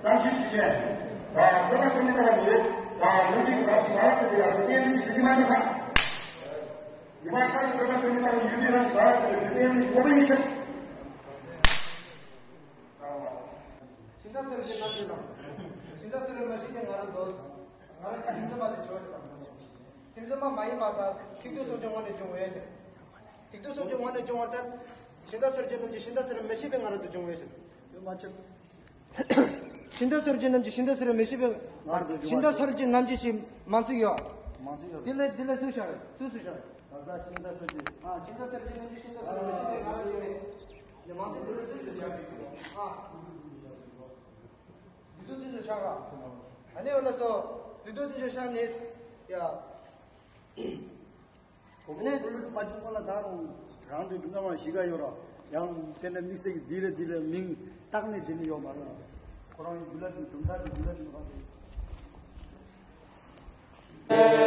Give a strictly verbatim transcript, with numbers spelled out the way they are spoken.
གཏམ་བཤད་བྱེད་མཁན། ད་ཆོལ་ཁ་ཆོས་མི་ལྟ་བ་ནི་ཡོད། ད་ཡུལ་མི་རང་ཞིག་མ་ཡག་པའི་ཡག་ཏུ་གཏན་ནས་བྱེད་ཀྱི་མ་འདུག་ག་ཡུལ་མ་ཁག་གི་ཆོལ་ཁ་ཆོས་མི་ལྟ་བ་ནི་ཡུལ་མི་རང་ཞིག་མ་ཡག་པའི་ཡག་ཏུ་གཏན་ནས་དགོས་པ་ཡིན་ཟེར། ཤིང་རྟ་སེར་གྱི་རྣམ་འགྱུར་དང་། ཤིང་རྟ་སེར་མ་ཤི་ཀྱི་ང་རང་འདོད། ང་རང་གི་སེམས་ཙམ་པ་དེ་ཆོག་དང་། སེམས་ཙམ་པ་མ་ཡིན་པ་དང་ཐིག་ཏུ་སོགས་ཀྱི་ངོ་ནས་བྱུང་བས་ཟེར། ཐིག་ཏུ་སོགས་ཀྱི་ངོ་ནས་བྱུང་བར་ཐལ། ཤིང་རྟ་སེར་གྱི་རྣམ་འགྱུར་ཤིང་རྟ་སེར་མ་ཤི་བའི་ང་རང་དུ་བྱུང་བས་ཟེར། དེ་མ་ཆོད། ཤིང་རྟ་སེར་གྱི་རྣམ་འགྱུར་ཤིང་རྟ་སེར་མ་ཤི་བའི། ང་རང་དུ་བྱུང་བ། ཤིང་རྟ་སེར་གྱི་རྣམ་འགྱུར་ཞེས་མང་ཚིག་ཡོད། མང་ཚིག་ཡོད། དེ་ལས་དེ་ལས་སུ་ཤར་སུ་སུ་ཤར། ད་ལྟ་ཤིང་རྟ་སེར་གྱི། ཨ་ཤིང་རྟ་སེར་གྱི་རྣམ་འགྱུར་ཤིང་རྟ་སེར་མ་ཤི་བའི་ང་རང་དུ་བྱུང་བས། དེ་མང་ཚིག་དེ་ལས་སུ་སུ་ཤར། ཨ། ལུས་རྟོག་ཅན་དུ་ཤར་བ། ཨ་ནི་འོ་ལ་སོ། ལུས་རྟོག་ཅན་དུ་ཤར་ནས། ཡ། གོང་ནས་ཀུ་ལུ་ཏུ་མ་བྱུང་གོང་ལ་ད་རུང་རང་དུ་སྒྲུང་ངམ་ཞིག་ག་ཡོད་ར། ཡང་དེ་འདྲ་དམིགས་བསལ་གྱི་འདི་རེད་འདི་རེད་མིང་བཏགས་ནས་འདི་ནི་ཡོད་མ་རེད། ཁོ་རང་གི་རྒྱུད་ལ་དུ་གྲུབ་མཐའ་དུ་རྒྱུད་ལ་དུ་མ་ཟེར།